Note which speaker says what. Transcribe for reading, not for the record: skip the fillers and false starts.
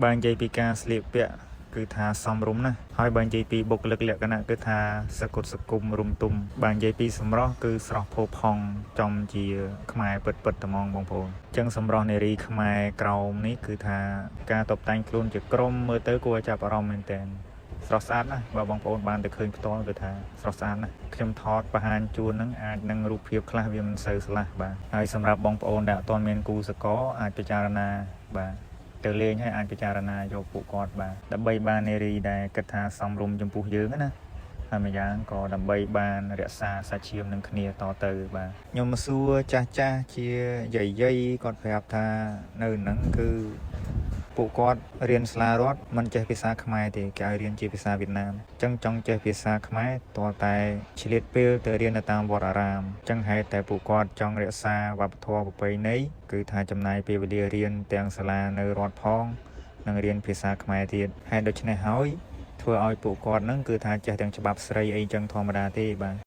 Speaker 1: បើនិយាយពីការស្លៀកពាក់គឺថាសមរម្យណាស់ហើយបើនិយាយពីបុគ្គលិកលក្ខណៈគឺថាសកុតសគុំរុំទុំបើនិយាយពីសម្រស់គឺស្រស់ផូរផង់ចំជាខ្មែរពិតពិតត្មងបងប្អូនអញ្ចឹងសម្រស់នារីខ្មែរក្រោមនេះគឺថាការតបតែងខ្លួនជាក្រុមមើលទៅគួរឲ្យចាប់អារម្មណ៍មែនទែន ស្រស់ស្អាតណាស់បើបងប្អូនបានទៅឃើញផ្ទាល់គឺថាស្រស់ស្អាតណាស់ខ្ញុំថតបង្ហាញជូនហ្នឹងអាចនឹងរូបភាពខ្លះវាមិនសូវស្លាស់បាទហើយសម្រាប់បងប្អូនដែលអត់ទាន់មានគូសកលអាចពិចារណាបាទទៅលេងហើយអាចពិចារណាយកពួកគាត់បាទដើម្បីបាននារីដែលគិតថាសមរម្យចំពោះយើងណាហើយម្យ៉ាងក៏ដើម្បីបានរក្សាសាច់ឈាមនឹងគ្នាតទៅបាទខ្ញុំមកសួរចាស់ចាស់ជាយាយយាយគាត់ប្រាប់ថានៅហ្នឹងគឺ ពួកគាត់រៀនសាលារដ្ឋមិនចេះភាសាខ្មែរទេគេឲ្យរៀនជាភាសាវៀតណាមអញ្ចឹងចង់ចេះភាសាខ្មែរទាល់តែឆ្លៀតពេលទៅរៀននៅតាមវត្តអារាមអញ្ចឹងហេតុតែពួកគាត់ចង់រក្សាវប្បធម៌ប្រពៃណីគឺថាចំណាយពេលវេលារៀនទាំងសាលានៅរដ្ឋផងនិងរៀនភាសាខ្មែរទៀតហេតុដូច្នេះហើយធ្វើឲ្យពួកគាត់នឹងគឺថាចេះទាំងច្បាប់ស្រីអីចឹងធម្មតាទេបាទ។